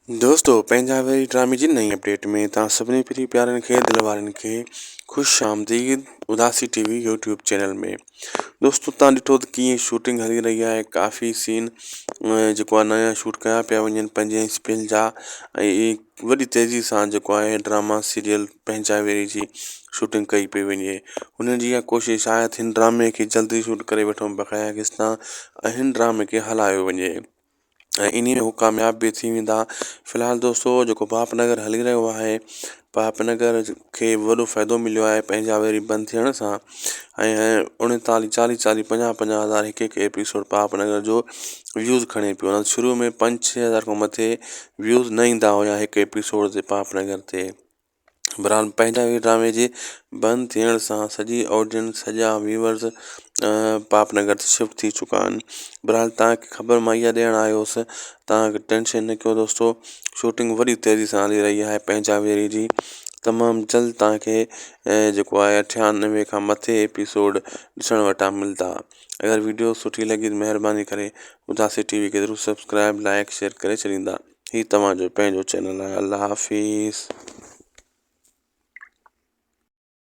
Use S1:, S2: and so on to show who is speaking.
S1: دوستو پنهنجا ويري ڊرامي جي نئين اپڊيٽ ۾ توهان سڀني پري پيارن کي دل وارن کي خوش آمديد Udasi T V YouTube channel ۾ دوستو توهان ڏٺو ته ڪيئن شوٽنگ هلي رهي آهي ڪافي سين جيڪو آهي نيا شوٽ ڪيا پيا وڃن پنجين اسپيل جا ۽ وڏي تيزي سان جيڪو آهي ڊراما سيريل پنهنجا ويري جي شوٽنگ ڪئي پئي وڃي هنن جي اها ڪوشش آهي ته هن ڊرامي کي جلدي شوٽ ڪري وٺون بقايا قسطا ۽ هن ڊرامي کي هلايو وڃي ۽ انهي ۾ هو ڪامياب به ٿي ويندا في الحال دوستو جيڪو پاپ نگر هلي رهيو آهي پاپ نگر کي وڏو فائدو مليو آهي پنهنجا ويري بند ٿيڻ سان ۽ اڻيتاليهه چاليهه چاليهه پنجاهه پنجاهه هزار هڪ هڪ ايپيسوڊ پاپ نگر جو ويوز کڻي پيو نه شروع ۾ پنج ڇهه هزار کان مٿي ويوز نه ايندا هيا هڪ ايپيسوڊ تي پاپ نگر تي بھرحال پنهنجا وي ڊرامي جي بند ٿيڻ سان سڄي آڊينس سڄا ويورز پاپ نگر تي شفٽ ٿي چڪا آهن بھرحال توهان کي خبر مان اها ڏيڻ آيو هوس توهان ٽينشن نه ڪيو دوستو شوٽنگ وڏي تيزي سان هلي رهي آهي پنهنجا ويري جي تمام جلد توهان کي جيڪو آهي اٺانوي کان مٿي ايپيسوڊ ڏسڻ وٽان ملدا اگر ويڊيو سٺي لڳي ته مهرباني ڪري اداسي ٽي وي کي ضرور سبسڪرائب لائڪ شيئر ڪري ڇڏيندا هي توهان جو پنهنجو چينل آهي الله حافظ.